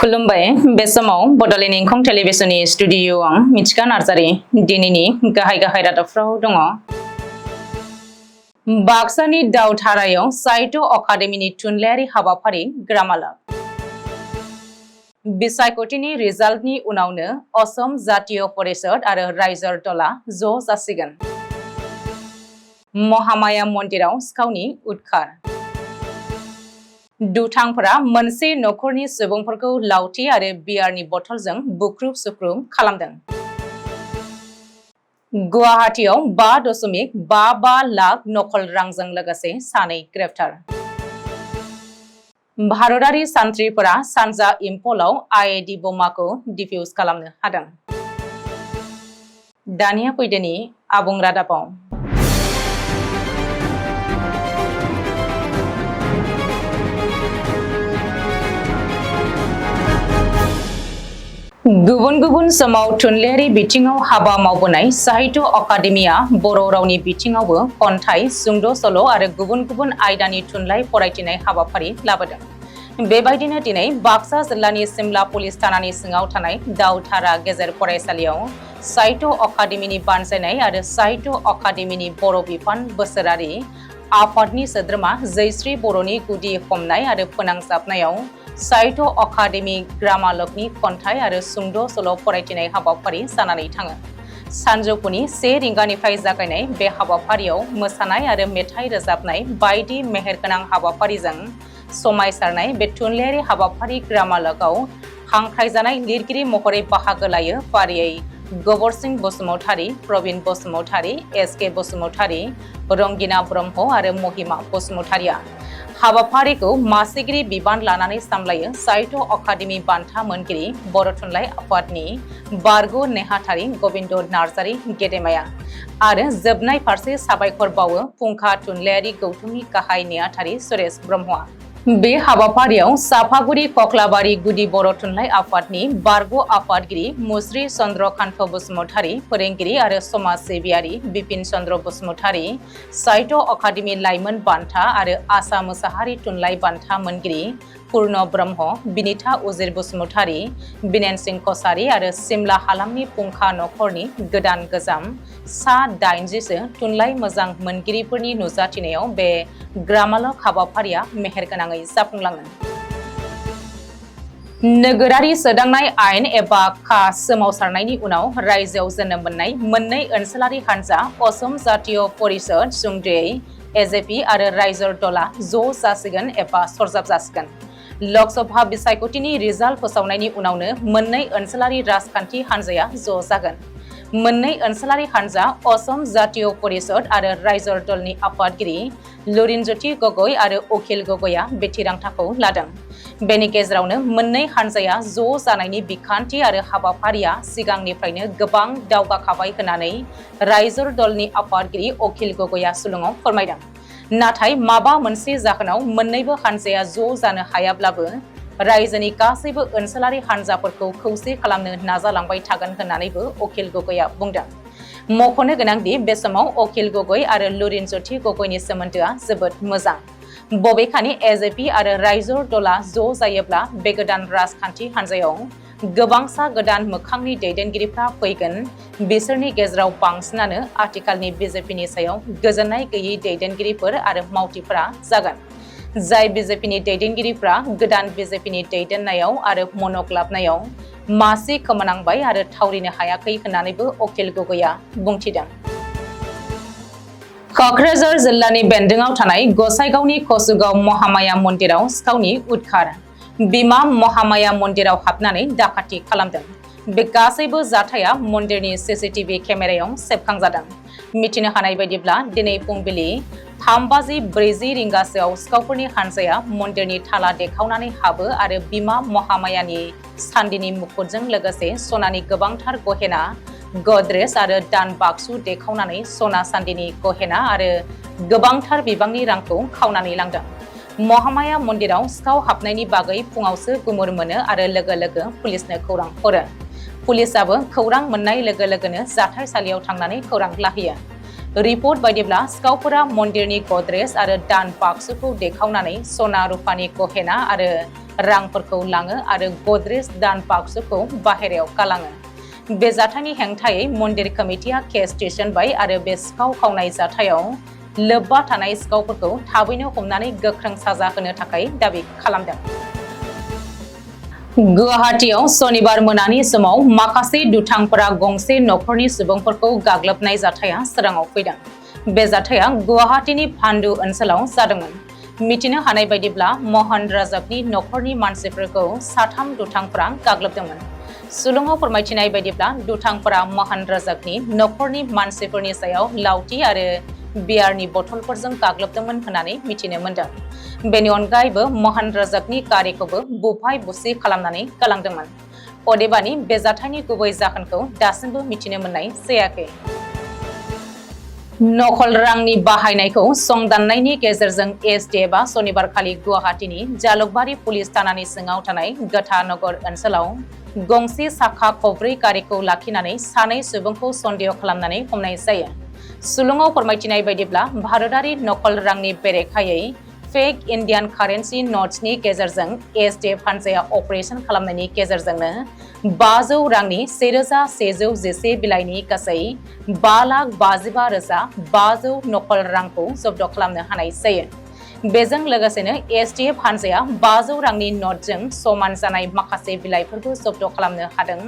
खुलुमबाय बे समाव बडलेण्ड इंखं टेलिभिजननि स्टुडिय'आव मिथिका नार्जारी दिनैनि गाहाय रादाबफ्राव दङ। बाक्सानि दावधारायाव साहित्य अकादेमिनि थुनलाइयारि हाबाफारि ग्रामालाप। बिसायख'थिनि रिजाल्टनि उनावनो असम जातीय परिषद आरो रायजो दलआ ज' जासिगोन। महामाया मन्दिराव सिखावनि उदखार। दुथांफोरा मोनसे नखरनि सुबुंफोरखौ लावथि आरो बियारनि बथलजों बुख्रुब सुख्रुब खालामदों। गुवाहाटीआव 5.55 लाख नकल रांजों लोगोसे सानै ग्रेप्तार। भारतारि सान्थ्रिफोरा सानजा इम्फलाव आईईडी बमाखौ डिफ्यूज खालामनो हादों। दानिया फैदोनि आबुं रादाबाव। गुबुन गुबुन समाव थुनलाइयारि बिथिङाव हाबा मावबोनाय साहित्य अकादेमिया बर' रावनि बिथिङावबो खन्थाइ, सुंद' सल' आरो गुबुन गुबुन आयदानि थुनलाइ फरायथिनाय हाबाफारि लाबोदों। बेबायदिनो दिनै बाक्सा जिल्लानि सिमला पुलिस थानानि सिङाव थानाय दावधारा गेजेर फरायसालियाव साहित्य अकादेमिनि बानजायनाय आरो साहित्य अकादेमिनि बर' बिफान बोसोरारि आफादनि सोद्रोमा जयश्री बर'नि गुदि हमनाय आरो फोनांजाबनायाव साहित्य अकादेमि ग्रामालकनि खन्थाइ आरो सुंद' सल' फरायथिनाय हाबाफारि जानानै थाङो। सानजौफुनि 1 रिंगानिफ्राय जागायनाय बे हाबाफारियाव मोसानाय आरो मेथाइ रोजाबनाय बायदि मेहेरगोनां हाबाफारिजों समायसारनाय बे थुनलाइयारि हाबाफारि ग्रामालकआव हांख्रायजानाय लिरगिरि महरै बाहागो लायो फारियै गबरसिं बसुमतारी, प्रबिन बसुमतारी, एस.के. बसुमतारी, रंगिना ब्रह्म आरो महिमा बसुमतारीया। हाबाफारिखौ मासिगिरि बिबान लानानै सामलायो साहित्य अकादेमि बान्था मोनगिरि बर' थुनलाइ आफादनि बारग' नेहाथारि गबिन्द नार्जारी गेदेमाया आरो जोबनाय फारसे साबायखर बावो फुंखा थुनलाइयारि गौथुमनि गाहाय नेहाथारि सुरेश ब्रह्मआ। बे हाबाफारियाव साफागुरि कक्लाबारि गुदि बर' थुनलाइ आफादनि बारग' आफादगिरि मुस्रि चन्द्रकान्त बसुमतारी, फोरोंगिरि आरो समाज सिबियारि बिपिन चन्द्र बसुमतारी, साहित्य अकादेमि लाइमोन बान्था आरो आसा मोसाहारि थुनलाइ बान्था मोनगिरि पूर्ण ब्रह्म, बिनिता उजिर बसुमतारी, बिनेन सिं कसारी आरो सिमला हालामनि फुंखा नखरनि गोदान गोजाम सा 80 थुनलाइ मोजां मोनगिरिफोरनि नुजाथिनायाव बे ग्रामालक हाबाफारिया मेहेरगोनाङै जाफुंलाङो। नोगोरारि सोदांनाय आयेन एबा खा सोमावसारनायनि उनाव रायजोआव जोनोम मोननाय मोननै ओनसोलारि हान्जा असम जातीय परिषद सुंद'यै एजेपि आरो रायजो दलआ ज' जासिगोन एबा सरजाब जासिगोन। लकसभा बिसायख'थिनि रिजाल्ट फोसावनायनि उनावनो मोननै ओनसोलारि राजखान्थि हान्जाया ज' जागोन। मोननै ओनसोलारि हान्जा असम जातीय परिषद आरो रायजो दलनि आफादगिरि लुरिनज्योति गगৈ आरो अखिल गगैआ बे थिरांथाखौ लादों। बेनि गेजेरावनो मोननै हान्जाया ज' जानायनि बिखान्थि आरो हाबाफारिया सिगांनिफ्रायनो गोबां दावगाखाबाय होननानै रायजो दलनि आफादगिरि अखिल गगैआ सुलुङाव फोरमायदों। नाथाय माबा मोनसे जाहोनाव मोन्नैबो हान्जाया ज' जानो हायाब्लाबो रायजोनि गासैबो ओनसोलारि हान्जाफोरखौ खौसे खालामनो नाजालांबाय थागोन होननानैबो अखिल गगैआ बुंदों। मख'नो गोनांदि बे समाव अखिल गगै आरो लुरिनज्योति गगैनि सोमोन्दोआ जोबोद मोजां। बबेखानि एजेपि आरो रायजो दलआ ज' जायोब्ला बे गोदान राजखान्थि हान्जायाव गोबांसा गोदान मोखांनि दैदेनगिरिफ्रा फैगोन। बिसोरनि गेजेराव बांसिनानो आथिखालनि बिजेपिनि सायाव गोजोननाय गैयै दैदेनगिरिफोर आरो मावथिफोरा जागोन। जाय बिजेपिनि दैदेनगिरिफ्रा गोदान बिजेपिनि दैदेननायाव आरो मनक लाबनायाव मासि खोमानांबाय आरो थावरिनो हायाखै होननानैबो अखिल गगैआ बुंथिदों। क'क्राझार जिल्लानि बेन्दोंआव थानाय गसाइगावनि कसुगाव महामाया मन्दिराव सिखावनि उदखार। बिमा महामाया मन्दिराव हाबनानै दाखाथि खालामदों। बे गासैबो जाथाया मन्दिरनि सीसीटीवी केमेरायाव सेबखांजादों। मिथिनो हानाय बायदिब्ला दिनै फुंबिलि 3:40 रिंगासोआव सिखावफोरनि हान्जाया मन्दिरनि थाला देखावनानै हाबो आरो बिमा महामायानि सान्दिनि मुकुटजों लोगोसे सनानि गोबांथार गहेना गद्रेज आरो दान बाक्सु देखावनानै सना सान्दिनि गहेना आरो गोबांथार बिबांनि रांखौ खावनानै लांदों। महामाया मन्दिराव सिखाव हाबनायनि बागै फुङावसो गुमुर मोनो आरो लोगो लोगो पुलिसनो खौरां हरो। पुलिसाबो खौरां मोननाय लोगो लोगोनो जाथायसालियाव थांनानै खौरां लाहैयो। रिपर्ट बायदिब्ला सिखावफोरा मन्दिरनि गद्रेज आरो दान बाक्सुखौ देखावनानै सना रुपानि गहेना आरो रांफोरखौ लाङो आरो गद्रेज दान बाक्सुखौ बाहेरायाव गालाङो। बे जाथायनि हेंथायै मन्दिर कमिटिया केस थिसनबाय आरो बे सिखाव खावनाय जाथायाव लोब्बा थानाय सिखावफोरखौ थाबैनो हमनानै गोख्रों साजा होनो थाखाय दाबि खालामदों। गुवाहाटीआव सनिबार मोनानि समाव माखासे दुथांफोरा गंसे नखरनि सुबुंफोरखौ गाग्लोबनाय जाथाया सोराङाव फैदों। बे जाथाया गुवाहाटीनि भान्डु ओनसोलाव जादोंमोन। मिथिनो हानाय बायदिब्ला महन राजाकनि नखरनि मानसिफोरखौ साथाम दुथांफोरा गाग्लोबदोंमोन। सुलुङाव फोरमायथिनाय बायदिब्ला दुथांफोरा महन राजाकनि नखरनि मानसिफोरनि सायाव लावथि आरो बियारनि बथलफोरजों गाग्लोबदोंमोन होननानै मिथिनो मोन्दों। बेनि अनगायैबो महन राजाकनि गारिखौबो बुफाय बुसि खालामनानै गालांदोंमोन। अदेबानि बे जाथायनि गुबै जाहोनखौ दासिमबो मिथिनो मोननाय जायाखै। नकल रांनि बाहायनायखौ संदाननायनि गेजेरजों एसटिएफआ सनिबारखालि गुवाहाटीनि जालुकबारि पुलिस थानानि सिङाव थानाय गथानगर ओनसोलाव गंसे साखा खबब्रै गारिखौ लाखिनानै सानै सुबुंखौ सन्देह खालामनानै हमनाय जायो। सुलुङाव फोरमायथिनाय बायदिब्ला भारतारि नकल रांनि बेरेखायै फेक इन्डियान कारेन्सि नट्सनि गेजेरजों एसटिएफ हानजाया अपारेशन खालामनायनि गेजेरजोंनो 500 रांनि 1111 बिलाइनि गासै 5,55,500 नकल रांखौ जब्द खालामनो हानाय जायो। बेजों लोगोसेनो एसटिएफ हानजाया 500 रांनि नटजों समान जानाय माखासे बिलाइफोरखौ जब्द खालामनो हादों,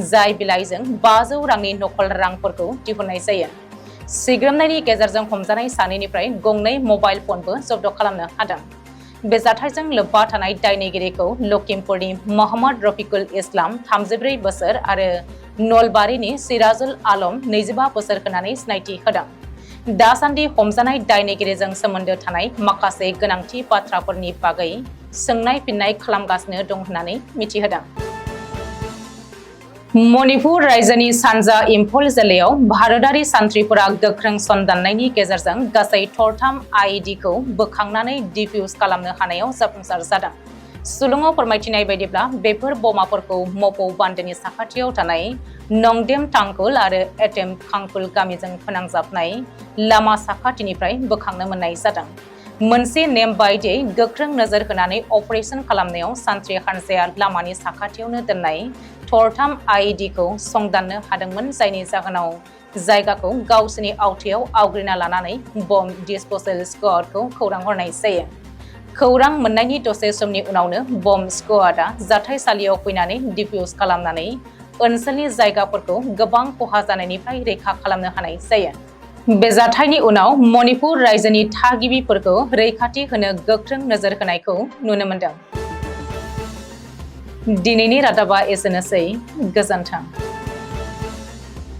जाय बिलाइजों 500 रांनि नकल रांफोरखौ दिहुननाय जायो। सिग्रोमनायनि गेजेरजों हमजानाय सानैनिफ्राय गंनै मबाइल फनबो जब्द खालामनो हादों। बे जाथायजों लोब्बा थानाय दायनिगिरिखौ लखिमपुरनि मोहम्मद रफिकुल इस्लाम 34 बोसोर आरो नलबारिनि सिराजुल आलम 25 बोसोर होननानै सिनायथि होदों। दासान्दि हमजानाय दायनिगिरिजों सोमोन्दो थानाय माखासे गोनांथि बाथ्राफोरनि बागै सोंनाय फिननाय खालामगासिनो दं होननानै मिथिहोदों। मणिपुर रायजोनि सानजा इम्फल जिल्लायाव भारतारि सान्थ्रिफोरा गोख्रों सन्दाननायनि गेजेरजों गासै 3 आइइडिखौ बोखांनानै डिफ्यूज खालामनो हानायाव जाफुंसार जादों। सुलुङाव फोरमायथिनाय बायदिब्ला बेफोर बमाफोरखौ मपौ बान्दोनि साखाथियाव थानाय नंदेम टांकुल आरो एटेम खांकुल गामिजों फोनांजाबनाय लामा साखाथिनिफ्राय बोखांनो मोननाय जादों। मोनसे नेम बायदियै गोख्रों नोजोर होनानै अपारेशन खालामनायाव सान्थ्रि हानजाया लामानि साखाथियावनो दोननाय 3 आइइडिखौ संदाननो हादोंमोन, जायनि जाहोनाव जायगाखौ गावसोरनि आवथायाव आवग्रिना लानानै बम डिसप'सेल स्क्वाडखौ खौरां हरनाय जायो। खौरां मोननायनि दसे समनि उनावनो बम स्क्वाडआ जाथायसालियाव फैनानै डिफ्यूज खालामनानै ओनसोलनि जायगाफोरखौ गोबां खहा जानायनिफ्राय रैखा खालामनो हानाय जायो। बे जाथायनि उनाव मणिपुर रायजोनि थागिबिफोरखौ रैखाथि होनो गोख्रों नोजोर होनायखौ नुनो मोन्दों। दिनैनि रादाबा एसेनोसै। गोजोन्थों।